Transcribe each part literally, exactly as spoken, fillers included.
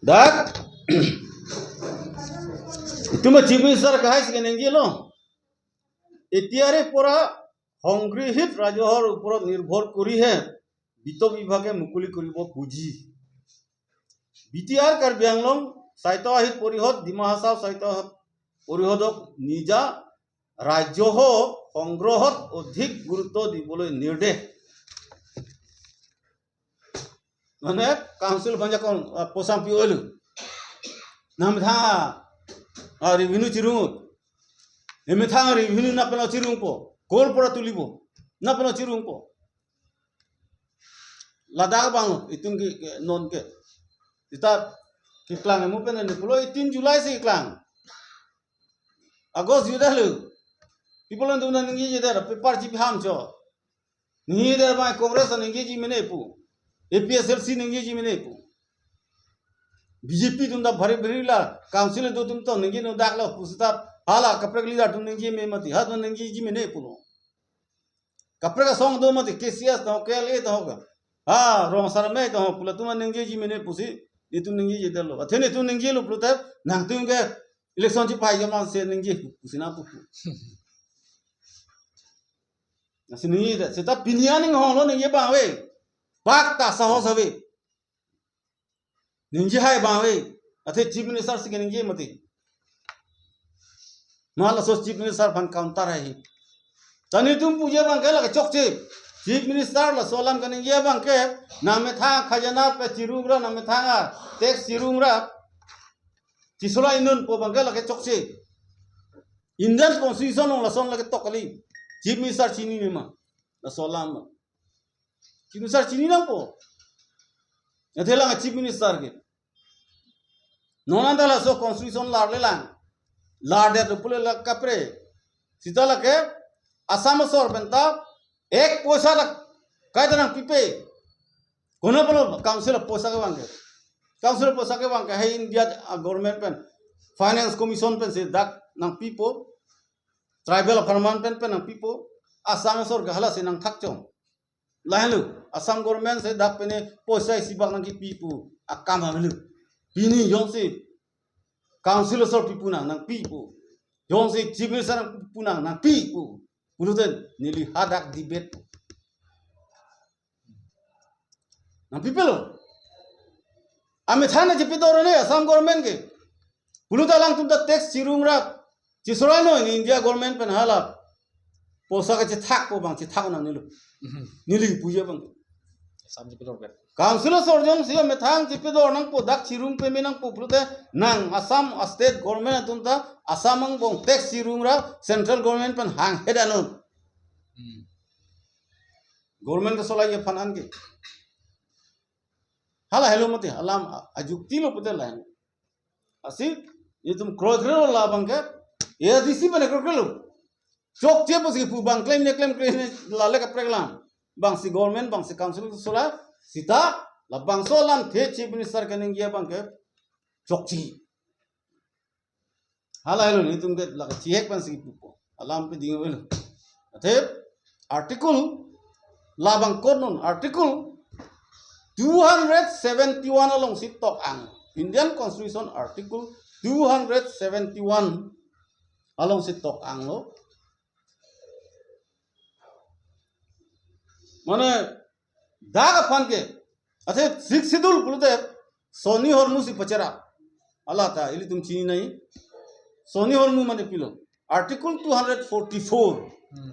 Dak, itum Chief Minister kahai si kenengjelo. এতিয়াৰে পৰা সংগৃহীত ৰাজহৰ ওপৰত নিৰ্ভৰ কৰিহে বিত্ত বিভাগে মুকলি কৰিব পুঁজি। বি টি আৰ কাৰ্বি আংলং স্বায়ত্তশাসিত পৰিষদ, ডিমা হাছাও স্বায়ত্তশাসিত পৰিষদক নিজা ৰাজহ সংগ্ৰহত অধিক গুৰুত্ব দিবলৈ নিৰ্দেশ। Mane, council banja kon, ah, posang pi-olu. Nangmethang, ah, revenue chirung-ut. Emethang revenue nangpeno chirungpo. Kor pora tulipo. Nangpeno chirungpo. Ladak bang itum ke, ke, non ke. Seta keklang emu pen ne pulo, itum July si keklang. August yu dah lo. People atum nangji je dah, paper chip ham cho. Nangji dah bang Congress nangji ji mene pu. A P H L C nangji ji mene pu. B J P atum ta bhari bhari la, council do atum to nangji no dak lo pu seta hala kaprek leader atum nangji me mati. Ha atum nangji ji mene pulo. Kaprek asong do mati, K C S to, K L A to ka. Ha, Rong Asar Amei to, pu latum nangji ji mene pusi, itum nangji je dah lo. Athe itum nangjilo pulote, nangtum ke election chipai jom nang se nangji pusi nangpu. Lasi nangji dah, seta pini aning hong lo nangji abang ave. Bak ta sahos ave. Nangji hai abang ave. Athe Chief Minister si kenangji mati. Ma laso Chief Minister aphan counter hai hi. Ta netum puji abang ke lake chokche. Chief Minister laso alam kenangji abang ke nangmethang khajana pe chirung ra, nangmethang a tax chirung ra. Chisolai non pu abang ke lake chokche. Indian Constitution along lason lake tok kali. Chief Minister chinine ma? Laso alam ma? Chief Minister chini nangpo. Athe lang Chief Minister ke. Non anta laso constitution larle lang. Lardet pule la kapre. Seta lake Assam asor pen ta ek poisa dak kaita nangpipe. Konat pulo council poisa kevang ke. Council poisa kevang ke hai India, ah, government pen. Finance Commission pensi dak nangpipo. Tribal apharman pen pen nangpipo. Assam asor ke hala si nangthak chong. Lahenlo, Assam government si dak pen poisa isi bak nangkipi pu akam avelo. Pini jongsi council asor pipo nang, nangpipo. Jongsi Chief Minister nangpipo nang, nangpipo. Pulote neli hadak debate. Nangpipelo. Amethang chepador ne Assam government ke. Pulote alangtum ta tax chirung ra. Chisolai non India government pen hala. Poisa kachethakpo abang chethak nangnelo. Mhm. Neli puji abang. Assam chepador ke. Council asor jongsi amethang chepador nangpo, dak chirung peme nangpo pulote nang Assam state government atum ta Assam angbong tax chirung ra central government pen hanghe danon. Hmm. Government kesolai aphan anke. Hala helo mati, alam a-, ajukti lo pulote lahen. Lasi, itum kroikrelo labang ke, A D C pen kroikrelo. Chokche pusi pu abang claim ne claim claim ne lale kaprek lang. Bangsi government, bangsi council kesolai, seta, labangso alamthe Chief Minister kenangji abang ke, chokche. Hala helo netum ke lake chihek pensi pupo. Alam pe ding avelo. Athe article labang konon article two hundred seventy-one alongsi tok ang. Indian Constitution article two hundred seventy-one alongsi tok anglo. Mane dak aphan ke, athe Sixth Schedule pulote Sonny Hormu si pachara. Hala ta ilitum chini nai. Sonny Hormu mane pilo. Article two hundred forty-four. Hmm.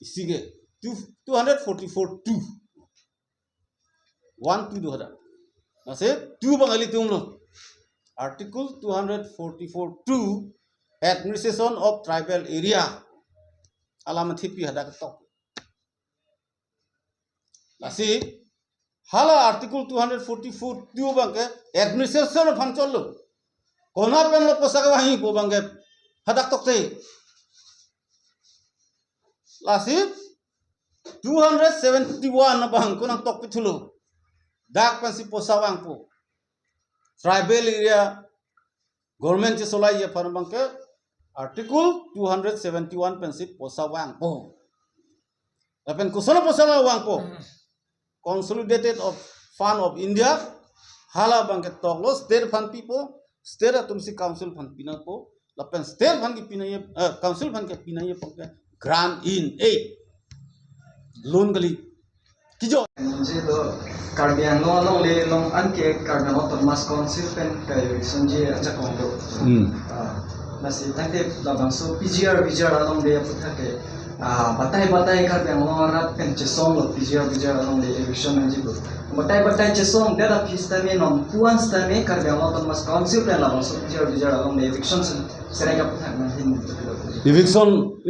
Isi ke. Two, two hundred forty-four two. One two do hadak. Lasi two abang ilitum lo. Article two hundred forty-four two, Administration of Tribal Area. Alam thipi hadak tok. Lasi, hala article two hundred forty-four two abang ke administration aphan cholo. Konat pen lo poisa kevangji pu abang ke hadak tokte. Lasi, two hundred seventy-one abang konat tokpi thulo. Dak pensi poisa vangpo. Tribal area government chesolai aphan abang ke article two hundred seventy-one pensi poisa vangpo. Lapen koson poisa vangpo. Consolidated of Fund of India, Hala abang ke toklo, state aphan pipo, state atumsi council aphan pinangpo, lapen state aphan ke pinangji, eh, council aphan ke pinangji abang ke grant in aid. Loan kali. Kijo. Ningje do Karbi Anglong alongle along anke Karbi Anglong Autonomous Council pen ka eviction ji ajakong do. Hmm. Ah, lasi tangte labangso P G R V G R alongle aphuthak ke, ah, batai batai Karbi Anglong arat pen chesonglo P G R V G R alongle eviction nangji do. Batai batai chesong, dera phis tame non puan tame Karbi Anglong Autonomous Council pen labangso P G R V G R alongle eviction se-, serang aphuthak nanghin. Eviction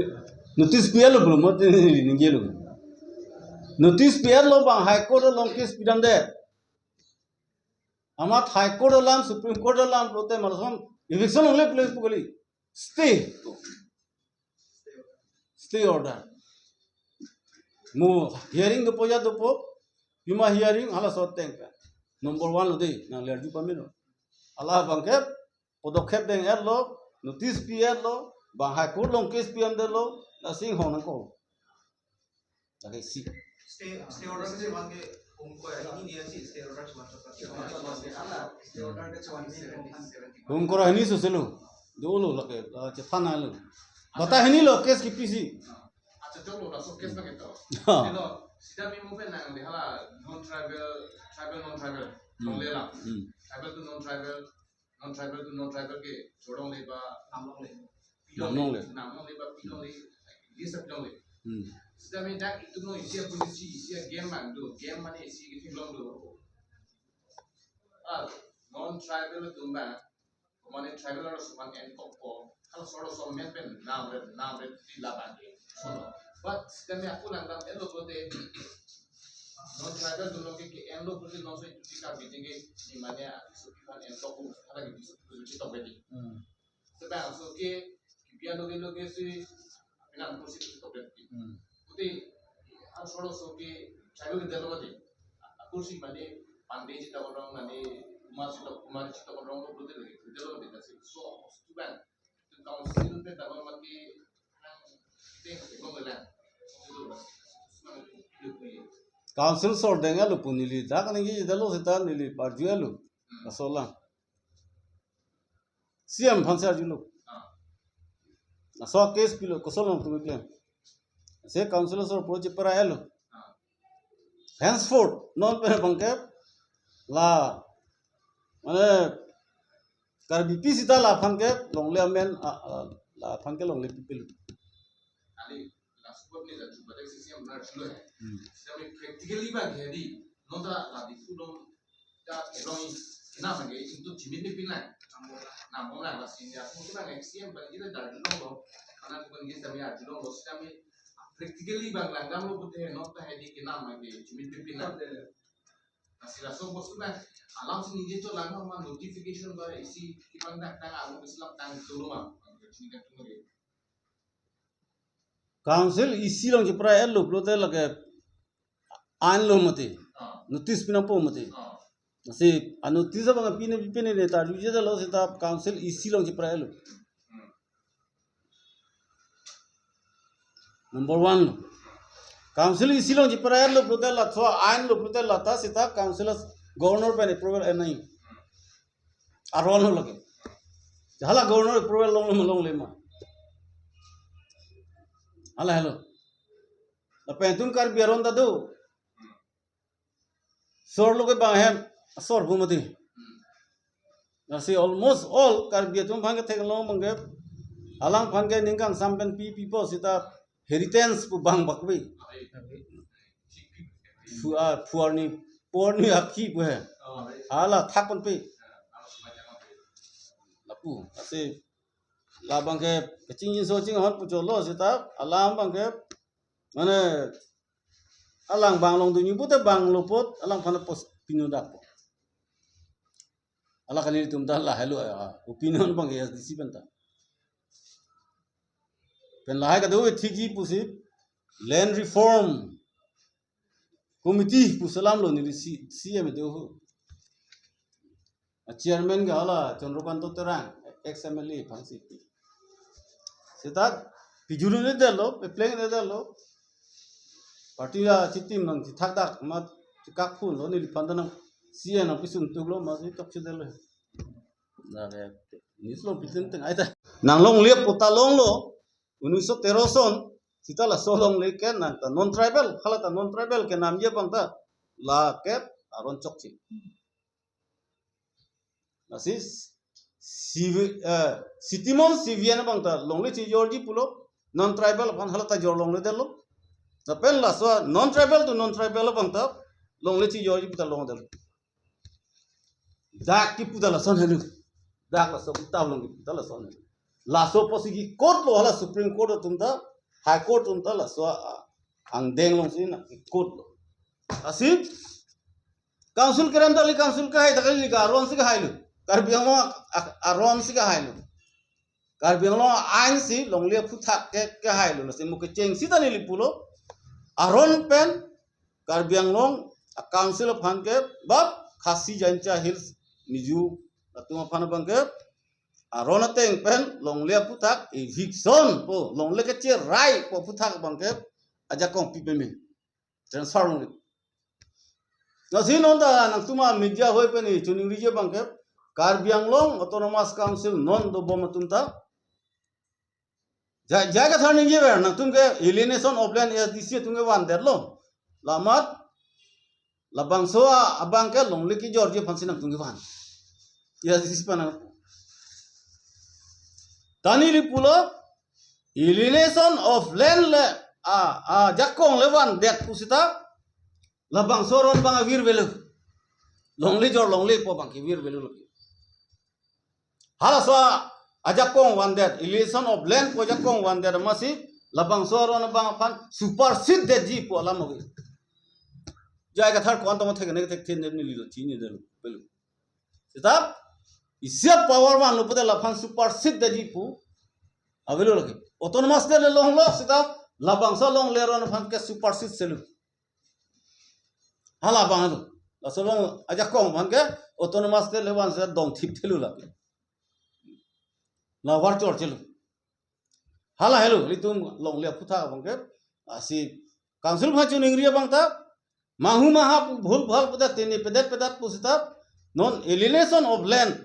notice pi-etlo pulo, mo te ningje lo. Notice pi-etlo, bang High Court along case pidamde. Amat High Court alam, Supreme Court alam pulote malasom eviction longle pulo pu kali. Stay. Stay order. Mo hearing dopo ya dopo, pima hearing halaso ateng pen. Number one lo de, nangli arju pamelo. Hala abang ke podokhep deng-etlo, notice pi-etlo, bang High Court along case pidamdetlo, lasi inghong nangkok. Lake isi. Stay, stay order ke chuan ke, hum ko ini ni asi stay order chuan to. Stay order ke chuan ke. Hum ko ini so selo. Dolo lake, ah, chethan lo. Bata hini lo case kipisi. Acha, choklo, laso case na keto. Ha. Ilo, sida mi mo pen nang de hala non tribal, tribal non tribal. Hmm. Longle la. Hmm. Tribal to non tribal, non tribal to non tribal ke chodong le ba, nam longle. Nam longle. Nam longle ba, pi longle. List of longle. Hmm. Sida mi dak itum no isi apun isi, isi game man do, game mane isi ke film do. Ah, non tribal atum ba, mane tribal arat suman en kokpo. Kalau soro som men pen nam ret, nam ret di labang ke. But sida mi aku langdam-etlo pulote, non tribal atum ke, ke enlo pulote non so itu tika biting ke, ni mane aku suki kan en kokpo, hala ke bisu bisu tok bedi. Hmm. Sebang so ke, kipian loge loge si, pinang kursi bisu tok bedi. Hmm. Pulote, ang soro so ke, tribal ke delo mati. Kursi mane, Pandey chita korong mane, Kumar chita, Kumar chita korong lo pulote lagi, delo mati, that's it. So, student, to council pe delo mati, ang, ting, ting, ting, ting. Council sor deng-etlo pu neli dak nangji dalo seta neli arju-etlo. Hmm. Laso alam. C M aphan si arjulo. Ah. Laso case pilo, kosonlo tumi klem. Se council sor apot chepara-etlo. Ah. Henceforth, non pen abang ke la, mane, Karbipi seta laphan ke longle amen, a, a, laphan ke longle pipil. Ali, last word ni la chuba dek C M na chulo hai. Hmm. Sami practically ba gedi, non ta la di pudom ta elong ina mage into jimin ni pinang. Namo la la sinya, so tu bang C M ba ina dar long lo. Karena tu kan gesta mi arju long lo, sami practically bang langdam lo pute, non ta hedi kena mage jimin ni pinang. Lasi laso bostu na alam si ningje cho lang ma notification ba isi kipang dak tang alu Islam tang dulu ma. Sini kan tuh lagi. Council isi along chepara-etlo pulote lake ain lo mati. Ah. Notice pinangpo mati. Ah. Lasi a notice abang pine pine ne ta arjujedetlo seta council isi along chepara-etlo. Hmm. Number one lo. Council isi along chepara-etlo pulote la thua ain lo pulote la ta seta council governor pen approval en nai. Aron lo lake. Hala governor approval long lo longle ma. Hala helo. Lapen itum Karbi aron ta do. Sor lo ke bang hem, sor pu mati. Lasi almost all Karbi atum aphan ke theklong abang ke, alangphan ke ning kangsam pen pi pipo seta heritage pu bang bakbe. Fu-, ah, phuarni, phuarni akhi pu he. Hala thak pen pe. Lapu, lasi labang ke kachingjinso chinghon pu cholo seta, alam abang ke, mane, alang bang longdunji pute bang lo apot, alangphan apos pinu dak po. Hala kanilitum ta lahelo, ah, opinion abang ke A S D C pen ta. Pen lahai kado thikji pusi, Land Reform Committee pu selam lo neli C-, C M do ho. A chairman ke hala Chandrakanta Terang, ex M L A aphan si. Seta pijurune detlo, pepleng ne detlo. Party achitim nangchethak dak amat chekak phun lo neliphan ta nang Si ano pisum tuklo masi tok si delo. Nare, nislo pitin teng aita. Nang longle puta longlo, unnish so tero son, seta laso longle ke nang ta non-tribal, hala ta non-tribal ke namji abang ta, la ke aron chokche. Lasi, Sivi-, eh, Sitimon Sivian abang ta longle chijorji pulo, non-tribal aphan hala ta jor longledetlo. Lapen laso non-tribal to non-tribal abang ta longle chijorji pu ta longledetlo. Dak kipu ta lason helo. Dak laso kitab along kipu ta lason helo. Laso apotsi ki court lo hala Supreme Court atum ta, High Court atum ta laso a-, angdeng alongsi nang court lo. Lasi, council kerem ta li council kahai ta kali ka aron si kahailo. Karbi Anglong a-, a-, aron si kahailo. Karbi Anglong a-ain si longle aphuthak ke, kehailo. Lasi mo kecheng seta neli pulo. Aron pen Karbi Anglong a-council aphan ke bap Khasi Jaintia Hills Mizo atum aphan abang ke aron ateng pen longle aphuthak eviction pu, longle kecherai pu aphuthak abang ke ajakong pi peme. Transfer longle. Lasi non ta nangtum a-media hoi pen i chuning rije abang ke Karbi Anglong Autonomous Council non dobom atum ta. Ja-, J I Kathar ningjever nangtum ke alienation of land A S D C atum ke vandetlo. Lamat labangso a-, abang ke longle kijorji aphansi nangtum ke van. A S D C aphan nang. Ta neli pulo alienation of land le a, ajakong le vandet pu seta labangso aron abang avirvelo. Longle jor longle pu abang kevirvelo. Halaso ajakong vandet, alienation of land pu ajakong vandet amatsi labangso aron abang aphan supersede detji pu alam ave. J I Kathar ko-an tong thek ne thek thin ne neli lo, chinidetlo, pelo. Seta isi a-power vanlo pute laphan supersede detji pu avelo lagi. Autonomous state le longlo seta labangso longle aron aphan ke supersede selo. Hala abang lo. Laso along ajakong aphan ke autonomous state le van seta dongthip thelo lagi. La var chor chelo. Hala helo, ilitum longle aphuthak abang ke, lasi council aphan chuningri abang ta, mahu maha pu bhul bhal pu ta tini pedet pedet pu seta, non alienation of land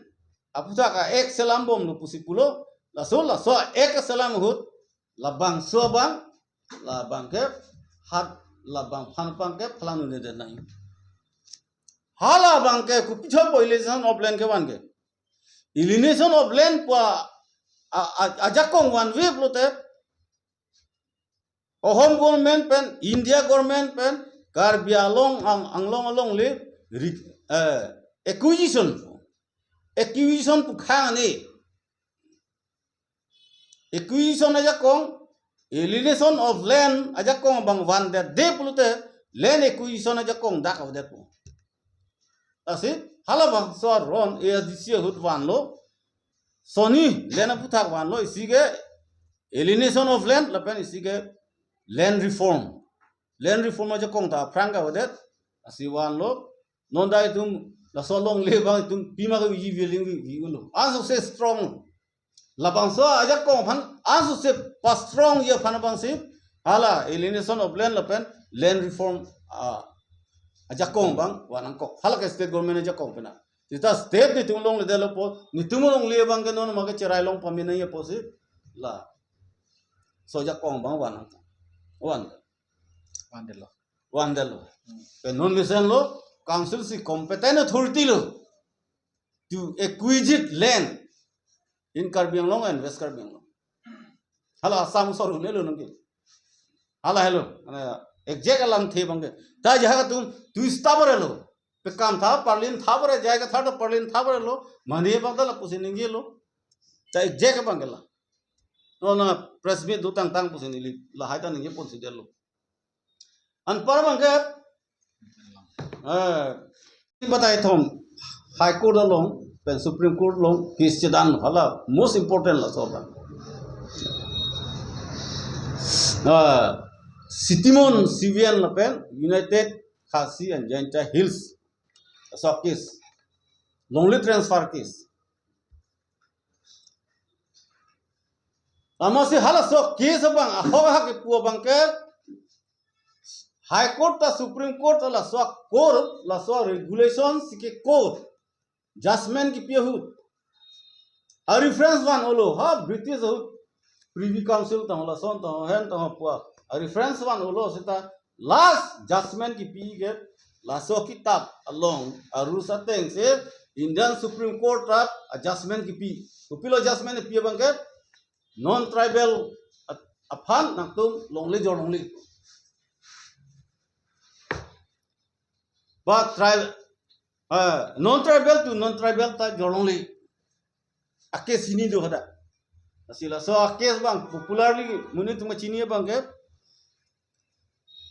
aphuthak a-act selam bomlo pusi pulo, laso, laso a-act selam ahut, labangso abang, labang ke, hat, labang aphan abang ke, phalang nune den nang. Hala abang ke, kopi chot pu alienation of land kevan ke. Alienation of land pu a, a, a, ajakong vanve pulote, Ahom government pen, India government pen, Karbi Anglong, Ang-, Anglong alongle, ri-, eh, acquisition. Acquisition pu khang ni. Acquisition ajakong, alienation of land ajakong abang vandetde pulote, land acquisition ajakong dak avedet pu. Lasi, halabangso aron A S D C ahut vanlo, soni land aphuthak vanlo, isi ke alienation of land, lapen isi ke land reform. Land reform ajakong ta aphrang kavedet, lasi vanlo, non dai itum, laso longle abang itum pima keviji building vi, vi ulo. Anso se strong. Labangso ajakong aphan anso se pa strong ji aphan abangsi hala alienation of land lapen land reform, ah, ajakong abang van nangkok. Hala ke state government ajakong pena. Seta state netum longledetlo pu, netum longle abang ke non ma ke cherai long pame nangji pusi laso ajakong abang van nangkok. Van. Vandetlo. Vandetlo. Pen non mesenlo, council si competent authority lo to acquisite land in Karbi Anglong and West Karbi Anglong. Hala Assam sor un-elo nangke. Hala helo, mane exact alamthe abang ke. Ta jaha atum, tu stabare lo. Pekam tha, parlin tha bare, J I Kathar ta parlin tha bare lo. Mane abang ta lapusi ningjelo. Ta exact abang ke la. Non na press meet dotang tang pusi neli lahai ta ningje ponsi detlo. Anpar abang ke, eh, batai thom High Court along, pen Supreme Court along, case chedan hala, most important laso abang. Ah, Sitimon Sivian lapen United Khasi and Jaintia Hills. Laso case. Longle transfer case. Amatsi halaso case abang, ahok ahak kipu abang ke, High Court ta Supreme Court ta laso a court, laso a regulation si ke court. Judgment kipi ahut a reference van olo, ha British ahut Privy Council tang lason tang hen tang pua a reference van olo seta last judgment kipi ke laso kitap along a rules ateng si Indian Supreme Court ta a judgment kipi. Kopilo judgment kipi abang ke non-tribal a-, aphan nangtum longle jor longle. Ba tribal, eh, non-tribal to non-tribal ta jor longle. A case hini do hadak. Lasi laso a case abang popularly monit atum chini abang ke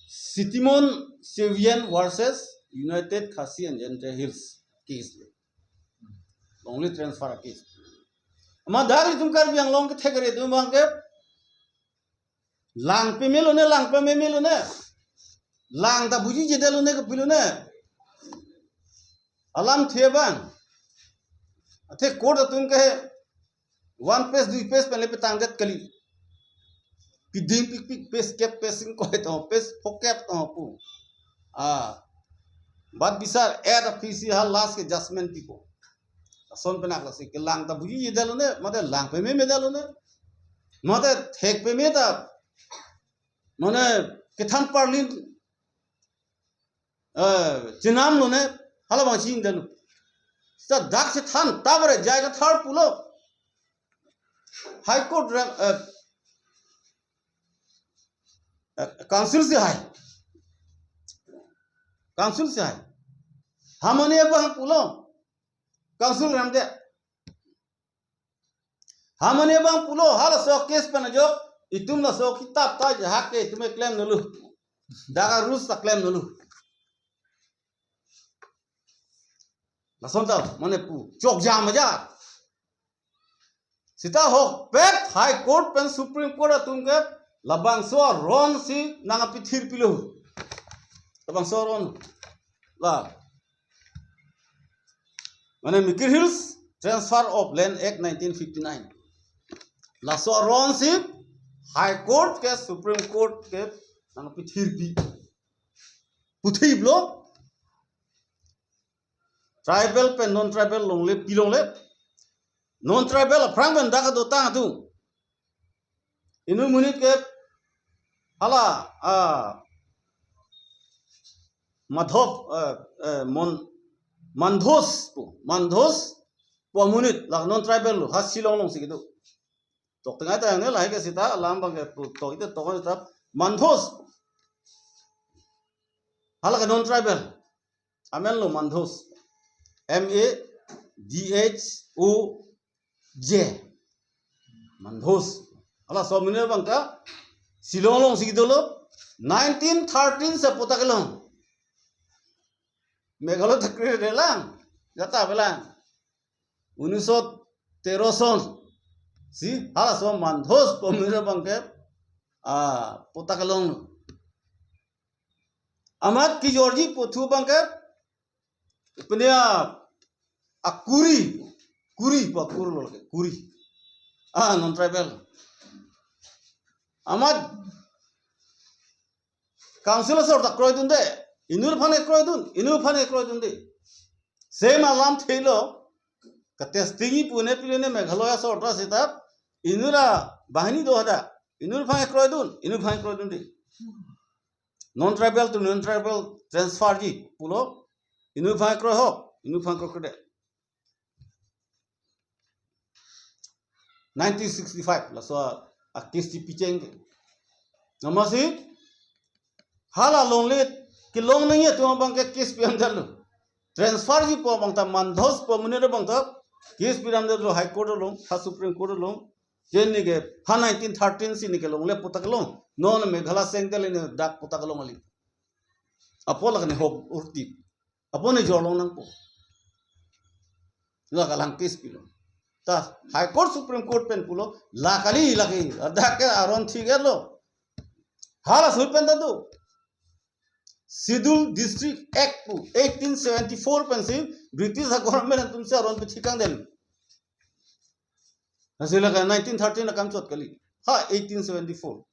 Sitimon Savien versus United Khasi and Jaintia Hills case. Longle transfer case. Amat dak ilitum Karbi Anglong kethek kere atum abang ke lang pemelo ne, lang pememelo ne. Lang ta bujije detlo ne, kopilo ne. Alamthe abang. Athe court atum ke one page, dui page pen le petangdet kali. Piding pikpik page kep, page ingkoi tong, page phokep tong pu. Ah. Bat bisar et aphi si ha last ke judgment pipo. Lason pen aklasi ke lang ta bujije detlo ne, mate lang pememe detlo ne. Mate thek peme ta, mane kethan parlin, eh, chenamlo ne, hala abang chini detlo. Seta dak chethan ta bare J I Kathar pulo. High Court rem-, eh, eh, council si hai. Council si hai. Ha mane abang pulo. Council ramde. Ha mane abang pulo, ha laso case pen ajok itum laso kitap ta jahak ke itum keklem nolu. Dak a rules ta klem nolu. Lason ta mane pu chok jam aja. Seta ahokpet High Court pen Supreme Court atum ke labangso aron si nangkapithir pilo. Labangso aron. La. Mane Mikir Hills Transfer of Land Act nineteen fifty-nine. Laso aron si High Court ke Supreme Court ke nangpithir pi. Puthip lo. Tribal pen non-tribal longle pi longle. Non-tribal aphrang pen dak adotang atum. Inut monit ke hala, ah, Madhop, eh, eh, Mon-, Mandhos pu, Mandhos pu amonit la non-tribal lo, ha Shillong along si kedo. Tok tengai ta ne lahai ke seta alam abang ke pu tok ite tok ta Mandhos. Hala ke non-tribal. Amen lo Mandhos. M A D H O J. Mandhos. Hala amonit abang ke Shillong along si kedo lo. Nineteen thirteen si patta kelong. Meghalaya ta kre-re lang. Jata belang. Unnish sot tero son si hala aso Mandhos pu amonit abang ke, ah, patta kelong. Amat kejorji pu thu abang ke penia a Kuri, Kuri pu akur lo ke, Kuri. Ah, non-tribal. Amat council asor ta kroidunde, inut aphan kroidun, inut aphan kroidunde. Same alamthe lo, ka testing pu ne pilo ne Meghalaya asor ta seta, inut abahini do hadak, inut aphan kroidun, inut aphan kroidunde. Non-tribal to non-tribal transfer ji pulo, inut aphan kroi ho, inut aphan kroi kroi de. Nineteen sixty-five laso a case ti picheng ke. Amatsi hala longle kelong nangji atum abang ke case piramdetlo. Transfer ji pu abang ta Mandhos pu amonit abang ta case piramdetlo High Court along, ha Supreme Court along. Je ne ke ha nineteen thirteen si ne kelongle patta kelong. Non Meghalaya sengtel ne dak patta kelong kali. Apot la ke ne hop urti. Apot ne jor long nangpo. La kalang case pilo. Ta High Court Supreme Court pen pulo, la kali, la ke, ladak ke aron thik lo. Hala sur pen ta do. Scheduled District Act pu eighteen seventy-four pensi British government atum si aron pethikang det. Lasi la ke nineteen thirteen akam chot kali. Ha eighteen seventy-four.